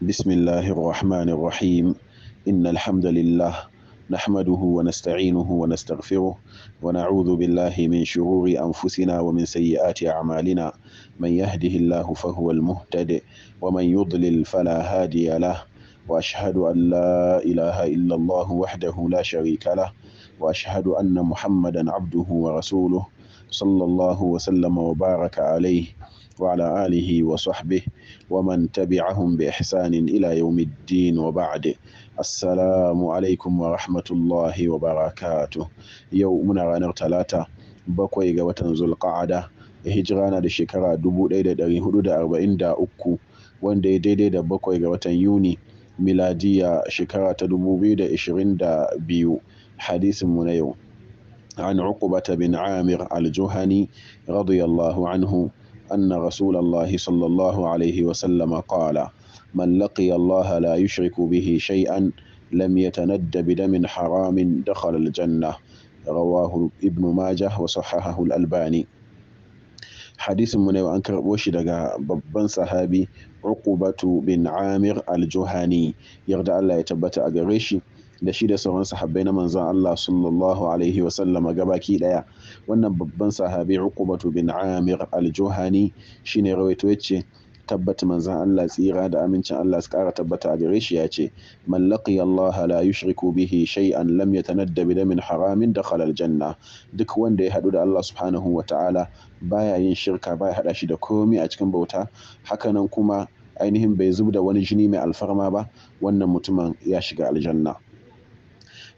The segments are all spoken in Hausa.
بسم الله الرحمن الرحيم. إن الحمد لله نحمده ونستعينه ونستغفره ونعوذ بالله من شرور أنفسنا ومن سيئات أعمالنا. من يهده الله فهو المهتد ومن يضلل فلا هادي له، وأشهد أن لا إله إلا الله وحده لا شريك له، وأشهد أن محمدا عبده ورسوله صلى الله وسلم وبارك عليه وعلى آله وصحبه ومن تبعهم بإحسان إلى يوم الدين، وبعد. السلام عليكم ورحمة الله وبركاته. يومنا ranar Talata, 7 ga watan Zulqa'ada, hijira na da shekara 1443, wanda ya daidai da 7 ga watan Yuni, miladiya shekara ta 2022. Hadisin mu na yau, عن عقبة بن عامر الجهني رضي الله عنه أن رسول الله صلى الله عليه وسلم قال: من لقي الله لا يشرك به شيئا لم يتند بدم حرام دخل الجنة. رواه ابن ماجه وصححه الألباني. حديث من an karɓo shi daga babban sahabi Uqbatu bin Amir al-Juhani, yarda Allah ya tabbata a gare shi da shi da sauran sahabbai na manzon Allah sallallahu alaihi wa sallam gabaki daya. Wannan babban sahabi Uqbatu bin Amir al-Juhani shine rawaito, yace tabbata manzon Allah tsira da amincin Allah su kara tabbata a gare shi yace: man laqiya Allah la yushriku bihi shay'an lam yatanadda bi damin haramin dakhala al-janna. Duk wanda ya hadu da Allah subhanahu wa ta'ala baya yin shirka, baya hada shi da komai a cikin bauta, hakanan kuma ainihin bai zubda wani jini mai alfarma ba, wannan mutumin ya shiga aljanna.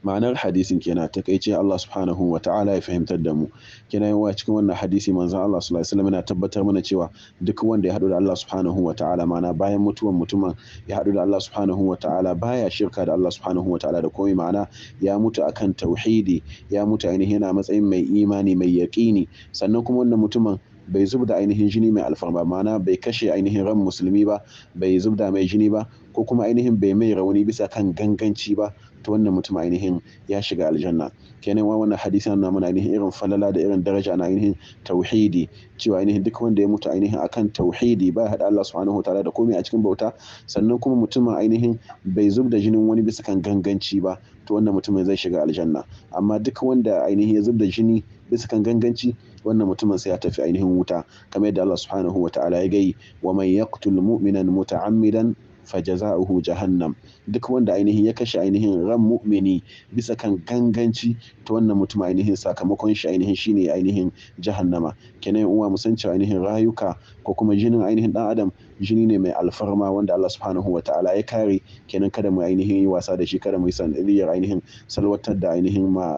Ma'anar hadisin kenan takaice, Allah subhanahu wa ta'ala ya fahimtar da mu. Kenan yawa cikin wannan hadisi manzon Allah sallallahu alaihi wasallam yana tabbatar mana cewa duk wanda ya hadu da Allah subhanahu wa ta'ala, ma'ana bayan mutuwan mutumin ya hadu da Allah subhanahu wa ta'ala baya shirka da Allah subhanahu wa ta'ala da komai, ma'ana ya mutu akan tauhidi, ya mutu ainihin yana matsayin mai imani mai yaqini. Sannan kuma wannan mutumin bai zubda ainihin jini mai alfarma, ma'ana bai kashe ainihin ran musulmi ba, bai zubda mai jini ba, ko kuma ainihin bai mai rauni bisa kan ganganci ba, to wannan mutum ainihin ya shiga aljanna. Kenan wannan hadisi na mana ainihin irin falala da irin daraja na ainihin tauhidi, cewa ainihin duk wanda ya mutu ainihin akan tauhidi ba haɗa Allah subhanahu wa ta'ala da komai a cikin bauta, sannan kuma mutumin ainihin bai zubda jinin wani bisa kan ganganci ba, to wannan mutumin zai shiga aljanna. Amma duk wanda ainihin ya zubda jini bisa kan ganganci, wannan mutumin sai ya tafi ainihin wuta, kamar yadda Allah subhanahu wa ta'ala ya gai: wa man yaqtul mu'minan muta'ammidan fajaza'uhu jahannam. Duk wanda ainihin ya kashe ainihin ran mu'mini bisa kan ganganci, to wannan mutum ainihin sakamakon shi ainihin shine ainihin jahannama. Kenan uwa mu san cewa ainihin rayuka ko kuma jinin ainihin dan adam jini ne mai alfarma wanda Allah subhanahu wa ta'ala ya kare. Kenan kada mu ainihin yi wasa da shi, kada mu yi sanadiyar ainihin salwatar da ainihin ma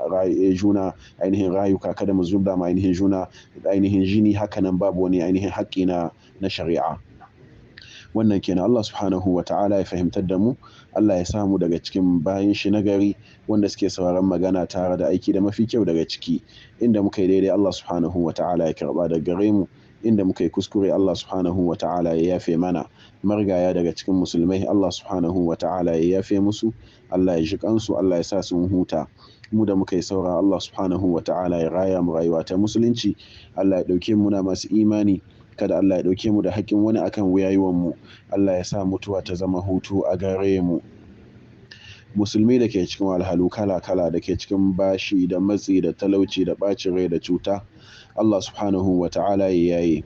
juna ainihin rayuka, kada mu zubda ma ainihin juna ainihin jini, hakanan babu wani ainihin haƙƙi na shari'a. Wannan kenan, Allah subhanahu wa ta'ala ya fahimtar da mu. Allah ya samu daga cikin bayin shi nagari wanda suke sauraron magana tare da aiki da mafi kyau daga ciki. Inda muka yi daidai, Allah subhanahu wa ta'ala ya karba daga gare mu. Inda muka yi kuskure, Allah subhanahu wa ta'ala ya yafe mana. Marigaya daga cikin musulmai, Allah subhanahu wa ta'ala ya yafe musu, Allah ya ji kansu, Allah ya sa sun huta. Mu da muka yi saura, Allah subhanahu wa ta'ala ya raya mu rayuwa ta musulunci. Allah ya dauke mu na masu imani, kada Allah ya ɗauke mu da haƙƙin wani akan wuyayuwan mu. Allah ya sa mutuwa ta zama hutu a gare mu. Musulmi da ke cikin walhalu kala-kala, da ke cikin bashi da matsi da talauci da ɓacin rai da cuta, Allah subhanahu wa ta'ala ya yaye.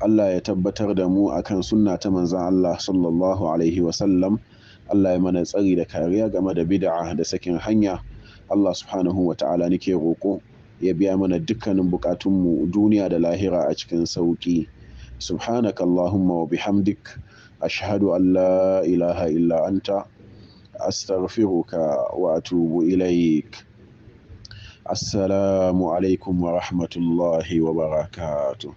Allah ya tabbatar da mu akan sunna ta manzon Allah sallallahu alaihi wa sallam. Allah ya mana tsari da kariya game da bid'a da sakin hanya. Allah subhanahu wa ta'ala nake roƙo ya biya mana dukkanin bukatunmu duniya da lahira a cikin sauki. Subhanaka Allahumma wa bihamdik, ashhadu an la ilaha illa anta, astaghfiruka wa atubu ilaik. Assalamu alaikum wa rahmatullahi wa barakatuh.